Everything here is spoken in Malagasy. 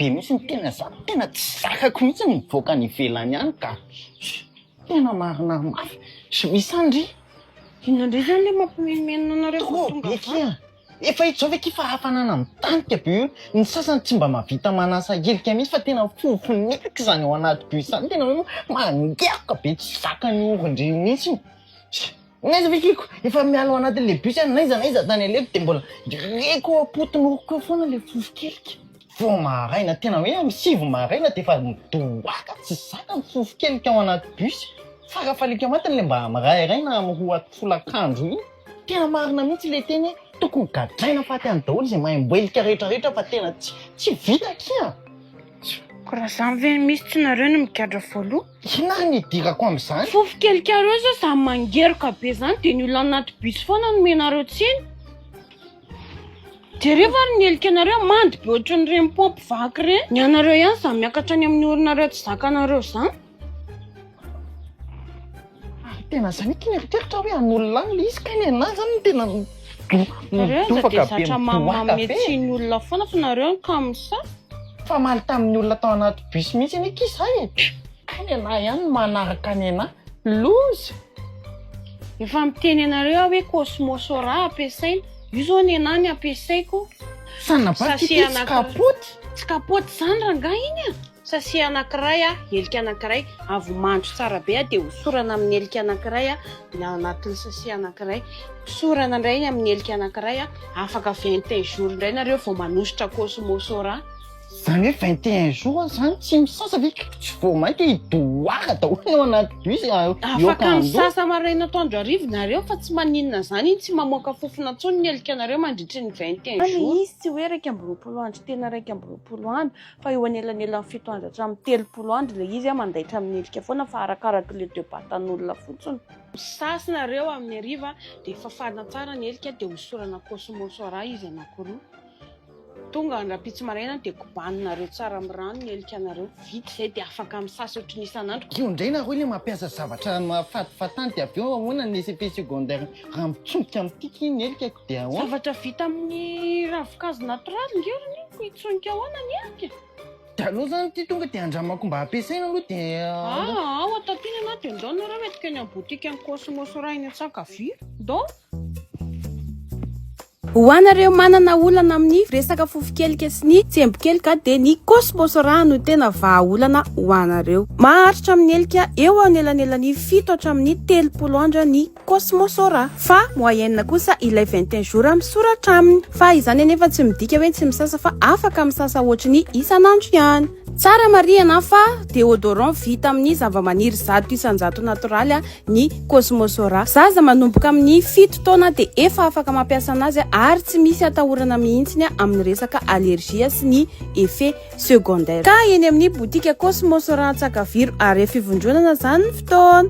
be mihitsy ny tena za tena tsy zakako mihitsy ny mivoaka any ivelany any ka. Tena marina mafy. Misy andry. Inona indray izany ilay mampimenomenona anareo vao Trop tonga be avy kia. Efa hita izao ve kia fa hafanana mitanika be io. Ny sasany tsy mba mahavita manasa helika mihitsy fa tena fofon'helika izany ao anaty bus izany. Tena hoe mangeroka be tsy zakan'ny oron-dry mihitsy. N'aiza ve kiko? Efa miala ao anatin'ilay bus aho, n'aiza n'aiza tany aleko dia mbola reko ao am-poton'oroko eo foana ilay fofon-kelika. Vao maraina, tena hoe amin'ny 9 maraina dia efa midoaka tsy zaka ny fofon-kelika ao anaty bus. Farafalika matiny ilay mba mirairay na amin'ny 2 folakandro iny. Tena marina mihitsy ilay teny hoe tokony gadraina faty any daholo izay maimbo helika rehetra rehetra fa tena tsy tsy vita akia. Ko raha zany ve misy tsy nareo no migadra voaloha? Inona ary ny idirako amin'izany? Fofokelikareo zao zany mangeroka be zany de ny olona anaty bus foana no omenareo tsiny. Jereo ary ny helikanareo mandy be ohatran'ireny paompy vaky ireny. Ny anareo ihany zany miakatra any amin'ny oronareo tsy zakanareo zany. Ary tena zany akia ny eritreritra hoe an'olona any le izy kay ny anah zany no tena Nareo aza midofaka dia be zatra midohaka manome be. tsiny olona foana fa nareo no kamo sa? Famaly tamin'ny olona tao anaty bus mihitsy anie akia za e. Kay ny anah ihany no manaraka ny anah. Loza! Efa miteny anareo aho hoe Cosmos Aura ampiasaina. Io zao ny anah ny ampiasaiko. Sanabary ity tsy kapoty. Tsy kapoty izany rangahy iny a! Sachet anankiray a, helika anankiray, avy mandro tsara be a, dia hosorana amin'ny helika anankiray a, ny ao anatin'ny sachet anankiray. Hosorana indray iny amin'ny helika anankiray a, afaka 21 jours indray nareo vao manosotra Cosmos Aura. Izany hoe 21 jours izany tsy misasa ve ka tsy vao mainka hidohaka daholo ny ao anaty bus Afaka misasa maraina atoandro hariva nareo fa tsy maninona izany iny tsy mamoaka fofona intsony ny helikanareo mandritry ny 21 Fa le jours. izy tsy hoe 21 andro tena 21 andro fa eo anelanelan'ny fito andro hatramin'ny 30 andro ilay izy mandaitra amin'ny helika foana fa arakarak'ilay toe-batan'olona fotsiny. Misasa nareo amin'ny hariva dia fafana tsara ny helika dia hosorana cosmos aura izy anakiroa. Tonga ny rahampitso maraina dia kobaninareo tsara amin'ny rano ny helikanareo. Vita izay dia afaka misasa ohatry ny isan'andro. Io indray nareo ilay mampiasa zavatra mahafatifatany dia avy eo ahoana ny effet secondaire raha mitsonika amin'ity ky ny helikako dia ahoana? Zavatra vita amin'ny ravinkazo natoraly nge ry niko hitsonika ahoana ny helika? Dia aleo zany ity tonga dia andramako mba ampiasaina aloha dia. Ah, ao atapina na dia ndao nareo entiko eny amin'ny boutique an'i Cosmos Raha eny Antsakaviro. Ndao. Ho anareo manana olana amin'ny resaka fofokelika sy ny tsembokelika dia ny Cosmos Raha no tena vahaolana ho anareo. Maharitra amin'ny helika eo anelanelan'ny fito hatramin'ny 30 andro ny Cosmos Raha fa moyenne kosa ilay 21 jours misoratra aminy. Fa izany anefa tsy midika hoe tsy misasa fa afaka misasa ohatry ny isan'andro ihany. Tsara marihana fa déodorant vita amin'ny zavamaniry 100% natoraly ny Cosmos Aura. Zaza manomboka amin'ny fito taona dia efa afaka mampiasa anazy ary tsy misy atahorana mihitsy amin'ny resaka allergie sy ny effet secondaire. Ka eny amin'ny boutique Cosmos Aura Antsakaviro ary Fivondronana izany ny fotoana.